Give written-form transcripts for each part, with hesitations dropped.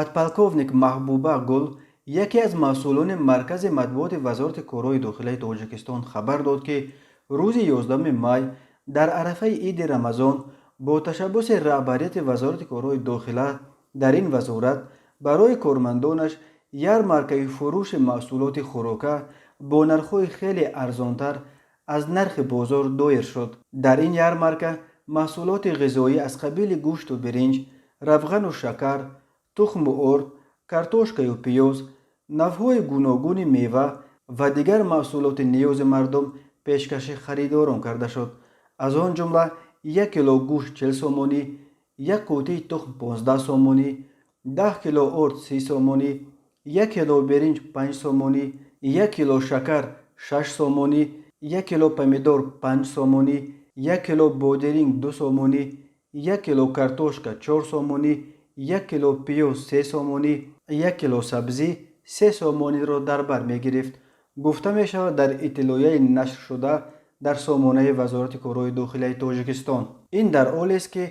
Подполковник Маҳбуба Гул, яке аз масъулони маркази матбуоти Вазорати корҳои дохилаи Тоҷикистон, хабар дод, ки рӯзи 11 май дар арафаи иди Рамазон бо ташаббуси раҳбарияти Вазорати корҳои дохила дар ин вазорат барои кормандонаш ярмаркаи фурӯши маҳсулоти хӯрока бо нархҳои хеле арзонтар аз нархи бозор доир шуд. Дар ин ярмарка маҳсулоти ғизоӣ аз қабили гӯшту биринҷ, равғану шакар, тухму орд, картошкаю пиёз, навъҳои гуногуни мева ва дигар маҳсулоти ниёзи мардум пешкаши харидорон карда шуд. Аз он ҷумла 1 кило гӯшт 40 сомонӣ, як қуттии тухм 15 сомонӣ, 10 кило орд 30 сомонӣ, 1 кило биринҷ 5 сомонӣ, 1 кило шакар 6 сомонӣ, 1 кило помидор 5 сомонӣ, 1 кило бодиринг 2 сомонӣ, 1 кило картошка 4 сомонӣ, 1 кило пиёз 3 сомонӣ, 1 кило сабзӣ 3 сомониро дар бар мегирифт, гуфта мешавад дар иттилоияи нашршуда дар сомонаи Вазорати корҳои дохилаи Тоҷикистон. Ин дар ҳолест, ки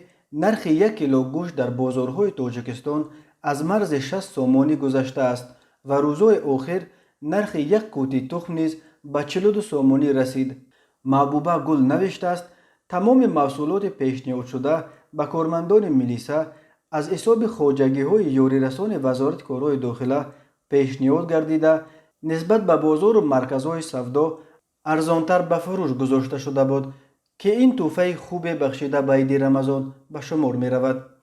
нархи 1 кило гӯшт дар бозорҳои Тоҷикистон аз марзи 60 сомонӣ гузаштааст ва рӯзҳои охир нархи як қуттӣ тухм низ ба 42 сомонӣ расид. Маҳбуба Гул навиштааст, тамоми маҳсулоти пешниҳодшуда ба кормандони милиса аз ҳисоби хоҷагиҳои ёрирасони Вазорати корҳои дохила пешниҳод гардида, нисбат ба бозору марказҳои савдо арзонтар ба фурӯш гузошта шуда буд, ки ин тӯҳфаи хубе бахшида ба иди Рамазон ба шумор меравад.